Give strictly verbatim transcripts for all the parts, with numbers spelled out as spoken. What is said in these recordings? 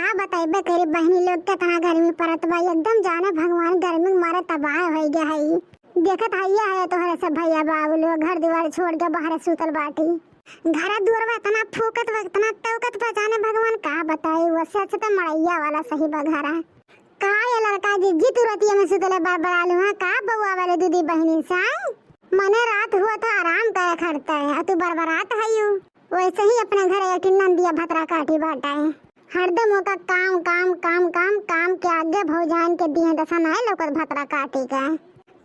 अब बताइबे करी बहिनी लोग, केतना गर्मी परत बा, एकदम जाने भगवान गर्मी के मारे तबाह होइ गया है। देखत हइया है तोहरे सब भइया बाबू लोग घर दुआर छोड़ के बाहर सूतल बाटी। घरा दुआरवा इतना फूकत बा, इतना तौकत बा, जाने भगवान का बताई, वसे अच्छा तो मड़ैया वाला सही बा घरा। का ये लड़का जिज्जी तू रतिया में सुतले बरबरालू है का बउआ वाले दीदी बहिनी साई? मने रात हुआ तो आराम करे खड़ता है, आ तू बरबरात हयू। वैसे ही अपने घर एक ठिन नंदिया भतरा काटी बाटा है। हरदम ओका काम, काम, काम, काम, काम के आगे भौजान के दिए दशा नाय लौकत भतरा काटी के।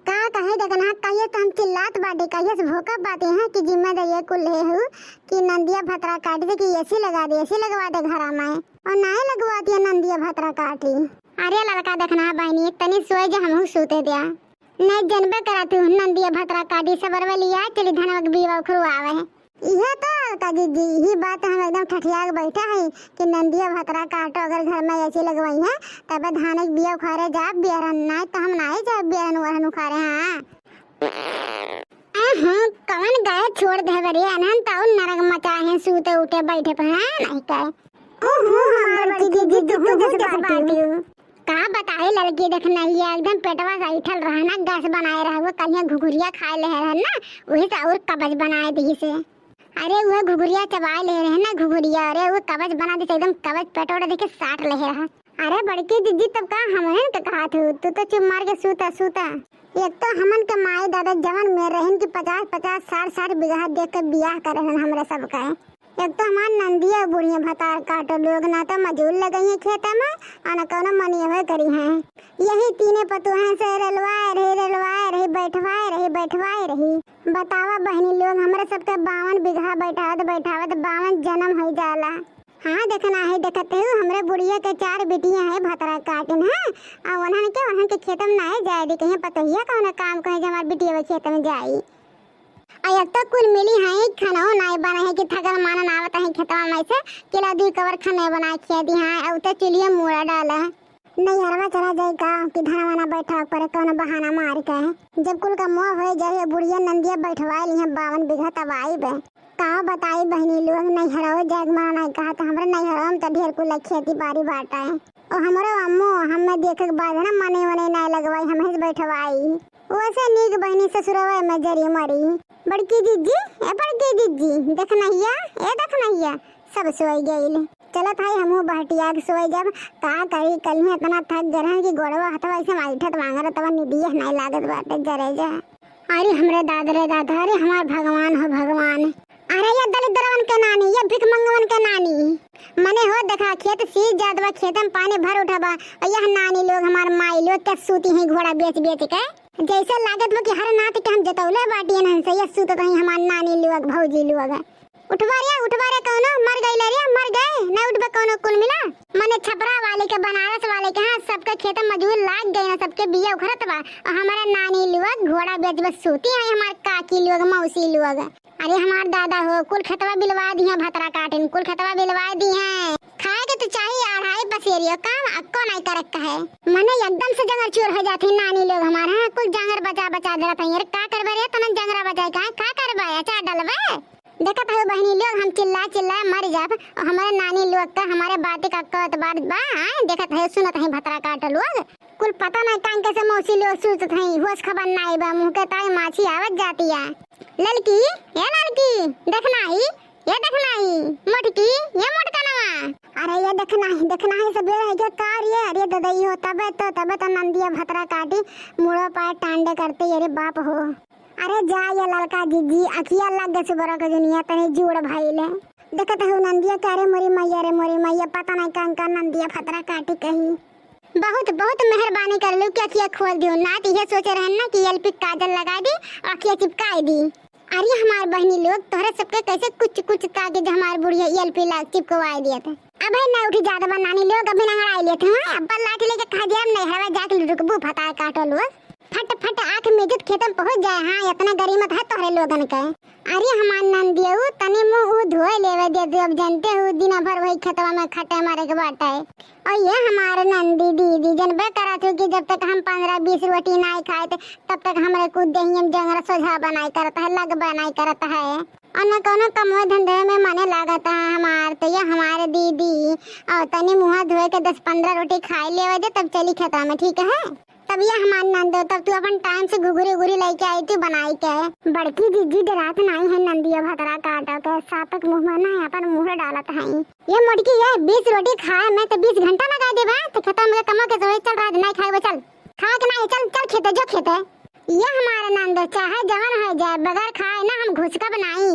का कहे देखना, कहिए तो हम चिल्लात बाटी, कहिए से भोकत बाटी हैं कि जिम्मेदारी कुल ले हूँ कि नंदिया भतरा काटी से कि एसी लगा दे, एसी लगवा दे घरा में। और नाय लगवाती है नंदिया भतरा काटी। अरे लड़का देखना बहिनी, तनी सोए जे हमहू सूते द्या। नहीं जनबे करा तू, नंदिया भतरा काटी सबरवे लिया, चली धनवा के बीवा उखरुआवे। इहे तो लड़का जिज्जी, यही बात हम एकदम ठठिया के बैठा है कि नंदिया भतरा काटो, अगर घर में एसी लगवाई है, तबे धान के बिया उखारे जाब बियरन, नाय तो हम नाय जाब बियरन वरन उखारे, हाँ। अहं, कवन गए छोड़ देवे रे, अनहन तो नरक मचाए हैं, सूते उठे बैठे पर, हाँ, नहीं कहे। ओहो, हमार बड़की दीदी, तू जैसे बाटियो। का बताए लड़की, देख नहीं, ये एकदम पेटवा से ऐठल रहा ना, गैस बनाए रहा, वो कलिया घुघुरिया खाए ले रहे ना, वही से और कब्ज बनाए दी से। अरे वो घुघुरिया चबाए ले रहे ना, घुघुरिया, अरे वो कब्ज बना दी से, एकदम कब्ज पेटोड़ा देखे साट ले रहा। अरे बड़की जिज्जी, तब का हमहन के कहा थू, तू तो चुप मार के सूता, सूता। एक तो हमन के माई दादा जवन में रहन की पचास पचास, साठ साठ बीघा देख के बियाह करे हन हमरे सबका। एक तो हमार नंदिया बुढ़िया भतार काटो लोग, ना तो मजूर लगइए खेते में, और ना कौनो मनियवे करी हैं। यही तीने पतोहन से रेलवाए रही, रेलवाए रही, बैठवाए रही, बैठवाए रही। बतावा बहनी लोग, हमरे सबके बावन बीघा बैठावत, बैठावत बावन जन्म होइ जाला। हाँ, देखना है, देखत है, हमरे बुढ़िया के चार बिटिया हैं, भतरा काटिन हैं, और उन्हन के, उन्हन के खेत में नाहीं जाए दी, कहीं पतोहिया कौनो काम कहे जे हमार बिटिया के खेत में जाई। और एक तो कुल मिली हैं, खाना नाहीं बना है कि थकल मानन आवत है खेतवा में से, किला दुई कवर खाने बना के दी हैं, और तो चुलिया मूड़ा डाला। नैहरवा चला जाई का कि धनवा ना बैठा पड़े कौनो बहाना मार के। जब कुल का मोह होइ जाए, बुढ़िया नंदिया बैठवाए लिहे बावन बीघा तब आइबे। का बताई बहिनी लोग, नैहरवा जाए के मन नाहीं कहा, तो हमरे नैहरवा में तो ढेर कुल खेती बाड़ी बाटा है। ओ हमरो अम्मो, हमें देखे के बाद है ना, मने वने नाहीं लगवाई, हम ही बैठवाई। वैसे नीक बहिनी ससुरवा में जरी मरी। बड़की जिज्जी, ए बड़की जिज्जी, देखनहिया, ए देखनहिया, सब सोई गइल। चलत हई हमहू बहटिया के सोई जब, का करी, कलिहे इतना थक गए रहन कि गोड़वा हथवा ऐसे माइठत मांगत तब निदिये नाहीं लागत बाटे जरे जा। अरे हमरे दादा रे दादा, अरे हमार भगवान हो भगवान। अरे ये दलिद्रवन के नानी, ये भिखमंगवन के नानी। मने हो देखा खेत सींच जात बा, खेते में पानी भर उठा बा। और यह नानी लोग हमार माई लोग के सूती हैं घोड़ा बेच बेच के। जैसे लागत बा कि हर नात के हम जतौले बाटी इन्हन से, ये सूतत हैं हमार नानी लोग, भौजी लोग। उठबा रे, उठबा रे कौनो, मर गइल रे, मर गए, नहीं उठबा कौनो कुल मिला। मने छपरा वाले के, बनारस वाले के, हाँ, सबके खेत में मजूर लाग गए ना, सबके बिया उखरत बा। और हमारे नानी लोग घोड़ा बेच बेच सूती हैं, हमार काकी लोग, मौसी लोग। अरे हमार दादा हो, कुल खेतवा बिलवा दिहे भतरा काटिन, कुल खेतवा बिलवा दिहे। खाए के तो चाही अढ़ाई पसेरियो, काम अक्को नाहीं करत है। मने एकदम से जंगर चोर हो जात है नानी लोग हमार, हाँ, कुल जंगर बचा बचा देत है। अरे का करबे रे, तना जंगरा बचाए का है, का करबे, अचार डलबे? देखत है बहिनी लोग, हम चिल्ला चिल्ला मर जाब, और हमारे नानी लोग का हमारे बात का अक्को एतबार बा, हाँ, देखत है, सुनत है भतरा काट लोग। कुल पता नहीं कान कैसे मौसी लोग सूतत हैं, होश खबर नाहीं बा, मुँह के ताई माछी आवत जाती है। ललकी, ए ललकी, देखना ही, ये देखना ही, मोटकी, ये मोटकनवा। अरे ये देखना ही, देखना ही, सबेर है क्या कार ये? अरे ददई हो, तबे तो, तबे तो नंदिया भतरा काटी, मुड़ो पाए टांडे करते, अरे बाप हो। अरे जा ये ललका जिज्जी, अखिया लग गए सुबह के दुनिया, तनी जुड़ भइले। देखत हो नंदिया के, अरे मोरी मैया, रे मोरी मैया, पता नहीं कान का नंदिया भतरा काटी कहीं। बहुत, बहुत मेहरबानी कर लू कि अखिया खोल दियो। ना तो ये सोचे रहन ना कि एलपी काजल लगा दी और अखिया चिपकाई दी। अरे हमार बहनी लोग, तोहरे सबके कैसे कुछ, कुछ ताकि जो हमार बुढ़िया एलपी लाग चिपकवाई दिया था। अबे ना उठी जात बा नानी लोग, अभी ना आई लेते हैं। अब लाठी लेके कहा दिया, नहीं हरवा जाके रुकबू भतार काटो लोग। फट फट आँख में इज्जत खेतम पहुँच जाए। हाँ, इतना गरीमत है तोहरे लोगन के। अरे हमार नंदियऊ, तनी मुँह ऊ धोए लेवे दे दे। अब जनते हो, दिना भर वही खेतवा में खटे मरे के बाटे। और ये हमारे नंदी दीदी, जनबे करत हो कि जब तक हम पन्द्रह बीस रोटी नाई खाए थे, तब तक हमरे कुछ देहियम जंगरा सोझा बनाई करत है, लग बनाई करत है। और न कौनो कमवे धंधे में मने लागत है हमार, तो ये हमारे दीदी और तनी मुँह धोए के दस पन्द्रह रोटी खाई लेवे दे, तब चली खेतवा में, ठीक है? तब ये हमार नंदो, तब तू अपन टाइम से घुघरी उघरी लेके आई थी बनाई के। बड़की जिज्जी डरात नाई है नंदिया भतरा काटो के, सापक मुँह में ना अपन मुँह डालत है। ये मोटकी, ये बीस रोटी खाए में तो बीस घंटा लगा देबा, तो खेतवा में कमो के सोए चल रहा है, नहीं खाए वो चल। खाए के नाही, चल, चल खेते, जो खेते। ये हमारे नंदो, चाहे जवन हो जाए, बगैर खाए ना हम घुसकब नाही।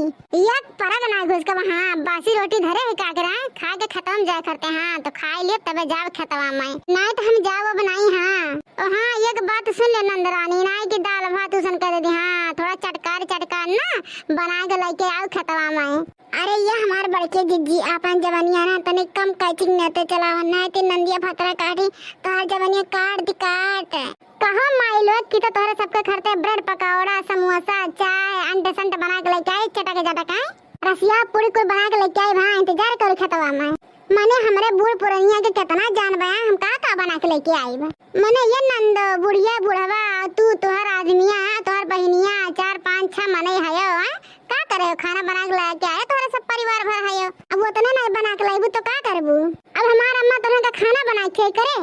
एक परग नाही घुसकब, हाँ, बासी रोटी धरे है काकरा, खा के खेतवा में जाए करते, हाँ, तो खाए लिए तबे जाब खेतवा में, नाही तो हम जाब अब नाही, हाँ। ओ हाँ, एक बात सुन ले नंदरानी, नाही कि दाल भात उसन कर दे, हाँ, थोड़ा चटकार चटकार ना बना के लेके आओ खेतवा में। अरे ये हमार बड़के जिज्जी, आपन जवनिया ना तनी कम कैचिंग नेते चलावा, नाही तो नंदिया भतरा काटी, तोहर जवनिया काट दी काट। कहो माई लोग कि तो तोहरे सबके खरते ब्रेड पकौड़ा, समोसा, चाय, अंट संट बना के लेके आई चटक चटक, आए रसिया पूरी कुल बना के लेके आई, वहाँ इंतजार करो खेतवा में। मने हमरे बूढ़ पुरनिया के कितना जान बा, हम का का बना के लेके आई बा। मने ये नंदो, बुढ़िया बुढ़वा, तू, तोहर आदमिया, तोहर बहिनिया, चार पाँच छह मने हयो, हाँ? का करे हो? खाना बना के लेके आए, तोहरे सब परिवार भर हयो। अब उतने नहीं बना के लाइबू तो का करबू? अब हमार अम्मा तोहन का खाना बना के करे?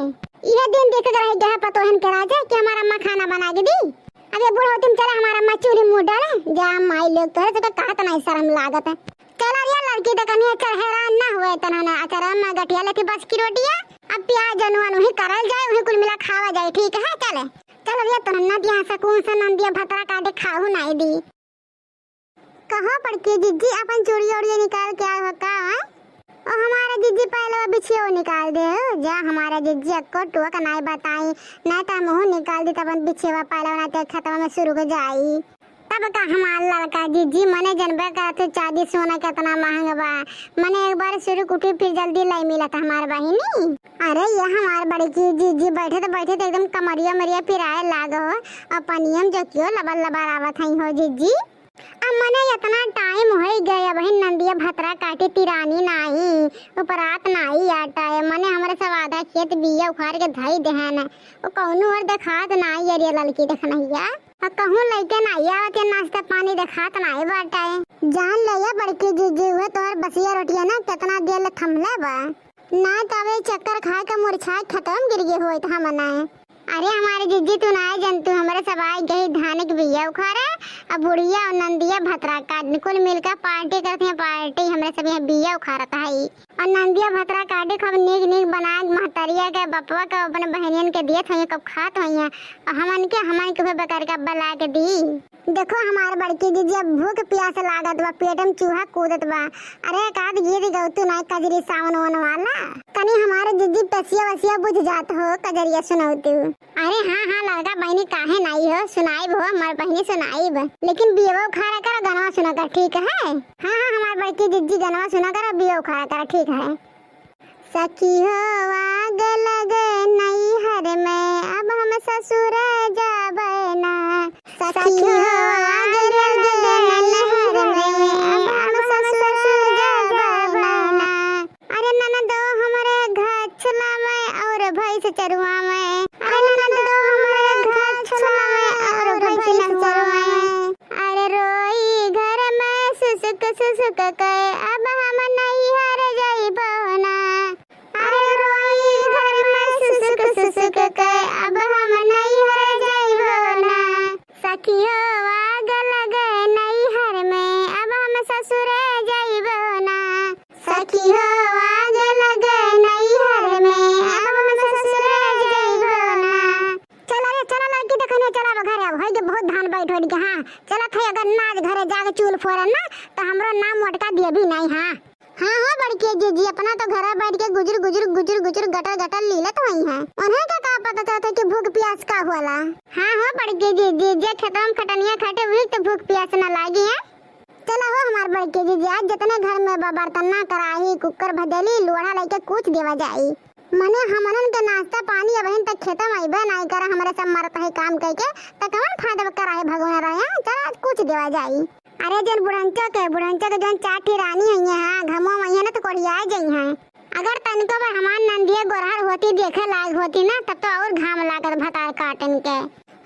इहे दिन देखे के रह गया पतोहन के राजा कि हमार अम्मा खाना बना के दी। अब ये बूढ़ होती में चला हमार अम्मा चूल्ही मुँह डाले। जा माई लोग, तोहरे सबके कहत नहीं शर्म लागत है। चल अरे लड़की तो कन्हैया, चल हैरान ना हुए तनहन। अच्छा रे अम्मा, गठिया लेके बस की रोटिया, अब प्याज जनुआ वही करल जाए, वही कुल मिला खावा जाए, ठीक है? चले चल अरे तनहन ना दिया सकून से नंदिया भतरा काटे खाहू नाई दी। कहो बड़की जिज्जी, अपन चूड़िया उड़िया निकाल के आओ का, हैं? ओ हमारे जिज्जी पहले वो बिछियो निकाल दे हो। जा हमारे जिज्जी अक्को टोक नाई बताई, नाई तो हमहू निकाल दी तब बिछिया पहले, ना तो खेतवा में शुरू हो जाई। तब का हमार लड़का जिज्जी मने जनबे करत हो, चांदी सोना कितना महंग बा। मने एक बार शुरू कुटी फिर जल्दी लाई मिलत हमार बहिनी। अरे ये हमार बड़की जिज्जी बैठे तो बैठे तो एकदम कमरिया मरिया पिराए लागो हो। और पनियम जो क्यों लबर लबर आवत हई हो जिज्जी। अब मने इतना टाइम होई गए, अबहिन नंदिया भतरा काटी तिरानी नाही, उपरात नाही आटा है। मने हमरे सब आधा खेत बिया उखाड़ के धई देहन। वो कौनो और देखात नाही, अरे ललकी देखनहिया। आ कहूँ लइके नाही आवत, ये नाश्ता पानी देखात नाही बाटे। जान ले ये बड़की जिज्जी, हुए तोहर बसिया रोटिया ना कितना देर ले थमले बा। ना तो अबे चक्कर खाए के मुरछाए खतम गिर गए होइत हमने। अरे हमारे जिज्जी, तू ना जन, तू हमरे सब आए गई धान के बिया उखाड़े, अब बुढ़िया और नंदिया भतरा काट कुल मिलकर पार्टी करते हैं, पार्टी हमरे सब यहाँ बिया उखाड़त है। और नंदिया भतरा काटे खूब नीक नीक बना के महतरिया के, बपवा के, अपने बहनियन के दियत होइए, खूब खात होइए। और हमन के, हमन के हुए बकर का बला के दी। देखो हमार बड़की जिज्जी, अब भूख प्यास लागत बा, पेट में चूहा कूदत बा। अरे एक आध गीत गौतू नाई कजरी सावन ओन वाला, तनी हमारे जिज्जी पसिया वसिया बुझ जात हो कजरिया सुनौतू। अरे हाँ हाँ लड़का बहिनी काहे नाई हो, सुनाइब हो हमार बहिनी सुनाइब, लेकिन बियवा उखाड़ा कर गनवा सुना कर, ठीक है? हाँ हाँ हमार बड़की जिज्जी गनवा सुना कर बियवा उखाड़ा कर, ठीक है? सखी हो आग लगे नैहर में, अब हम ससुर जाबे ना। सखी हो आग लगे नैहर में, अब हम ससुर जाबे ना। अरे ननदो हमरे घाछला में और भैंस चरुआ में। अरे ननदो हमरे घाछला में और भैंस चरुआ में। अरे रोई घर में सुसुक सुसुक के, अब हम नैहर जइबो ना। अरे रोई घर में सुसुक सुसुक के, अब हम नैहर जइबो ना। सखियो आग लगे नैहर में, अब हम ससुर जइबो ना। सखियो आग लगे नैहर में, अब हम ससुर जइबो ना। चला रे, चला लड़की देखने, चला अब घरे, अब होई के बहुत धान बैठ होई के, हाँ, चला थे अगर नाच घरे जाके चूल फोरन ना, तो हमरो नाम मोटका दिए भी नहीं, हाँ। हाँ, हाँ, बड़की जिज्जी, अपना तो घरे बैठ के गुजुर, गुजुर, गुजुर, गुजुर, गटर, गटर लीलत होई हैं। उन्हें का, का पता चलता कि भूख प्यास का होला? हाँ, हाँ, बड़की जिज्जी, जे खेतवा में खटनिया खटे, वही तो भूख प्यास ना लागी है। चला हो हमार बड़की जिज्जी, आज जितने घर में बा बर्तन ना, कराही, कुकर, भदेली, लोढ़ा लेके कूच देवा जाई। मने हमनन के नाश्ता पानी अबहिन तक खेतवा में अइबे नाई करा, हमरे सब मरत है काम कइके, त कवन फायदा कराही भगवान रहे, चला आज कूच देवा जाई। अरे जन बुढ़ंचो के, बुढ़ंचो के जौन चार ठी रानी हइये हैं, घमवा में अइहे ना तो कोढ़िया जइहे। अगर तनिको बार हमार नंदिया गोरहर होती, देखे लायक होती ना, तब तो और घाम लागत भतार काटन के।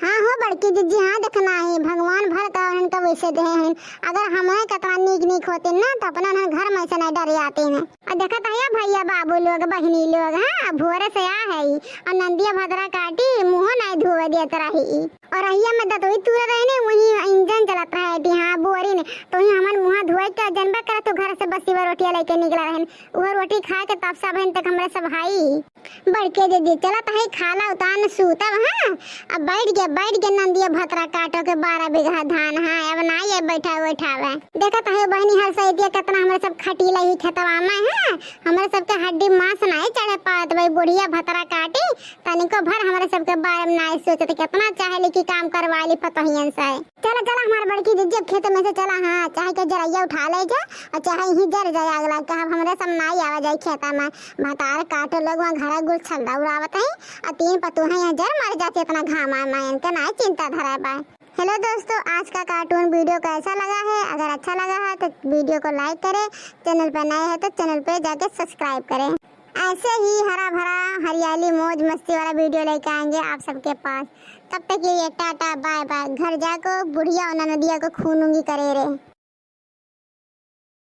हाँ हो बड़की जिज्जी, हाँ देखना ही, भगवान भर का उन्हन का वैसे देहे हैं। अगर हमरे कतना नीक नीक होते ना, तो अपना उन्हन घर में से नहीं डर जाते हैं। और देखत है भैया बाबू लोग, बहिनी लोग, हाँ, भोरे से आ है ई। और नंदिया भतरा काटी, मुँहो नहीं धोवे देत रही ई। और रहिया में दतोई तुरे रहे ने, वही इंजन चलत रहे टी, हाँ, बोरिन। तो ही हमन मुँह धोए के जनबे करे, तो घर से बसी वा रोटियां लेके निकला रहन। वो रोटी खा के तब सब हन तक हमरे सब हाई। बड़के दीदी, चलत है खाला उतान सूतब, हाँ? अब बैठ गया, बैठ गया नंदिया भतरा काटो के बारह बीघा धान, हाँ? अब ना ये बैठा बैठावे। देखत है बहनी हर सैतिया कितना हमरे सब खटीला ही खेतवा में, हाँ? हमरे सबके हड्डी मांस नाई चढ़े पावत भाई, बुढ़िया भतरा काटी, तनिको भर हमरे सबके बारे में नाई सोचत, कितना चाहे लेकिन काम करवा ली पतोहियन से। चला, चला, हमार बड़की जिज्जी, अब खेत में से चला, हाँ, चाहे के जरैया उठा ले जा, और चाहे यहीं जर जाए आग लग के, अब हमरे सब नाई आवा जाए खेता में। भतार काटो लोग वहाँ घरा गुल छल्ला उड़ावत है, और तीन पतोहे यहाँ जर मर जाते, इतना घाम आए मायन के नाई चिंता धरा बा। हेलो दोस्तों, आज का कार्टून वीडियो कैसा लगा है? अगर अच्छा लगा है तो वीडियो को लाइक करें, चैनल पर नए हैं तो चैनल पे जाके सब्सक्राइब करें। ऐसे ही हरा भरा हरियाली मौज मस्ती वाला वीडियो लेके आएंगे आप सबके पास। तब तक के लिए टाटा बाय बाय। घर जाको बुढ़िया और ननदिया को खूनूंगी करे रे।